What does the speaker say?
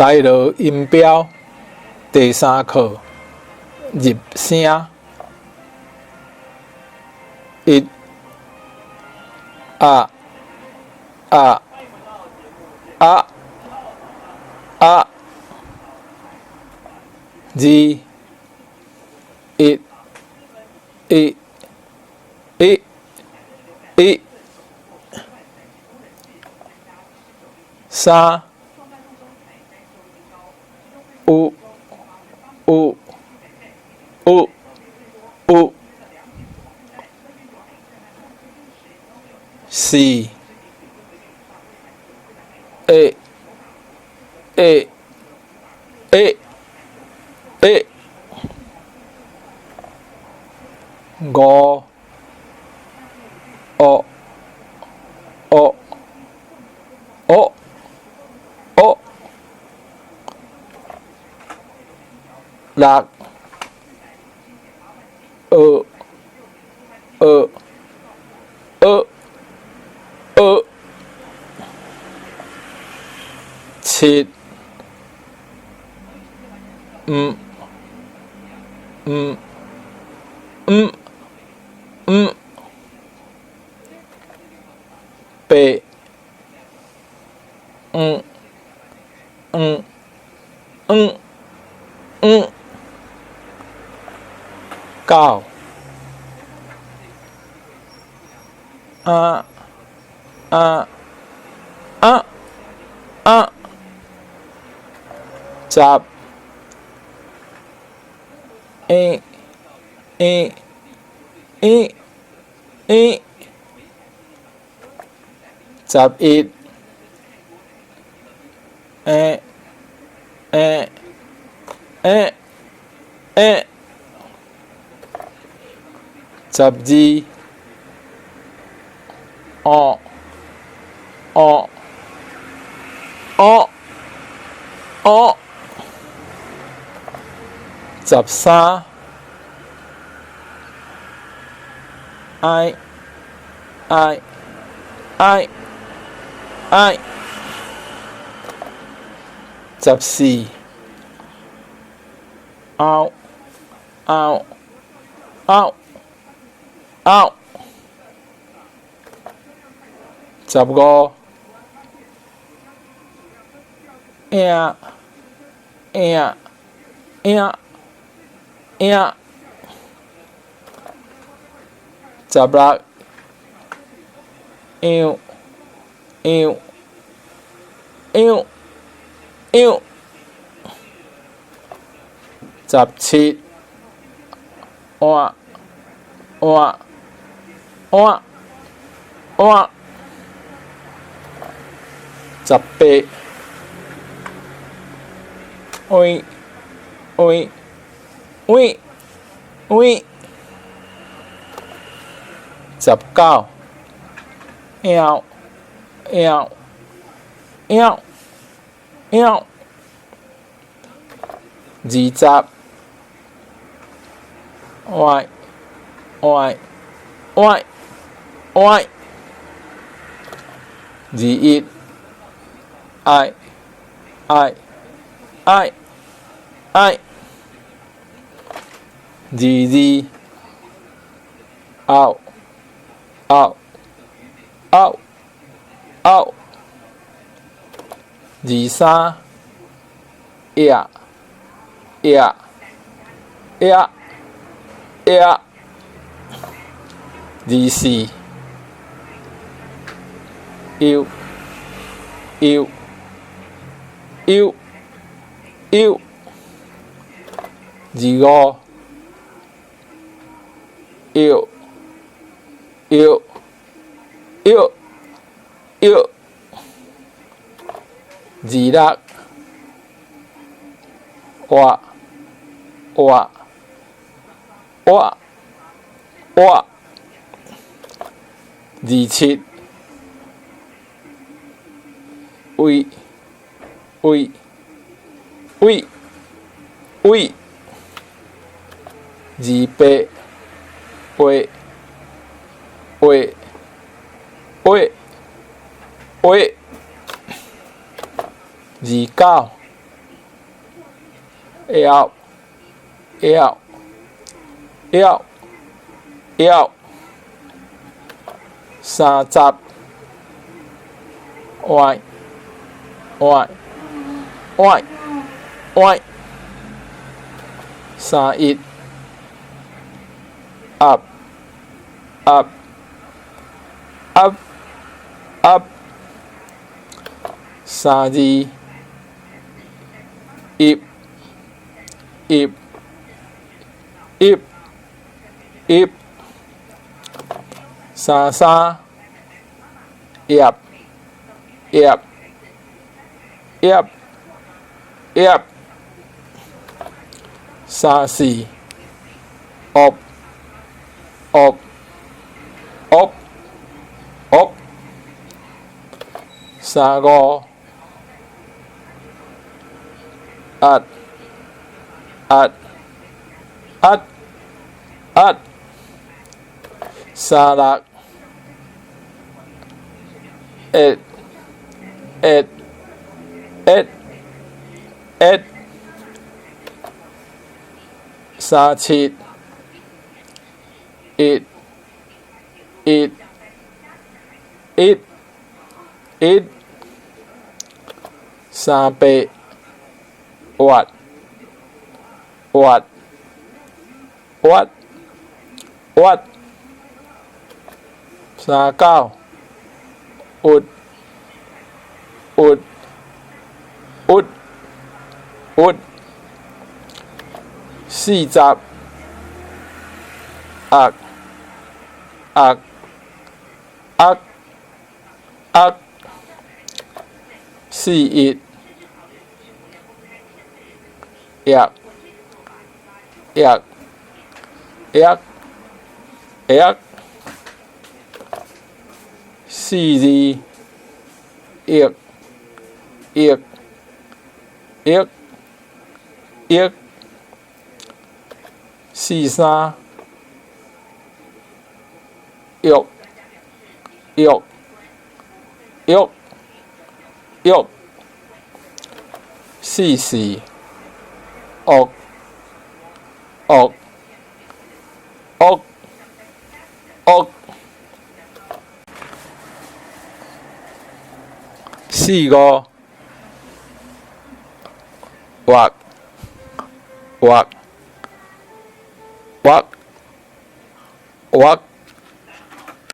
台羅音標第三課入聲一啊啊啊啊二一一一一三有有有有四一一一一五哦哦哦哦六二二二二七五五五五八五五五五九啊啊啊啊十一一一一十一一一一一十二哦哦哦哦十三 I I I I 十四拗拗拗拗十五影影影影十六樣樣樣樣十七換換換換十八喂喂喂喂十九枵枵枵枵二十歪歪歪歪二一愛愛愛愛二二拗拗拗拗二三壓壓壓壓二四悠悠悠悠二五搖搖搖搖二六活活活活二七位位位位二八八八八八二九枵枵枵枵，30，歪歪歪歪，31，鴨鴨鴨鴨，32，邑邑邑邑，33，葉葉葉葉，34，惡惡惡惡，35，壓壓壓壓，36，厄厄厄厄，37，乙乙乙乙，38，活活活活，39，鬱鬱鬱鬱，40，鴨鴨鴨鴨，41，役役役役，42，役役役役，43，欲欲欲欲，44，惡惡惡惡，45，惑惑惑惑。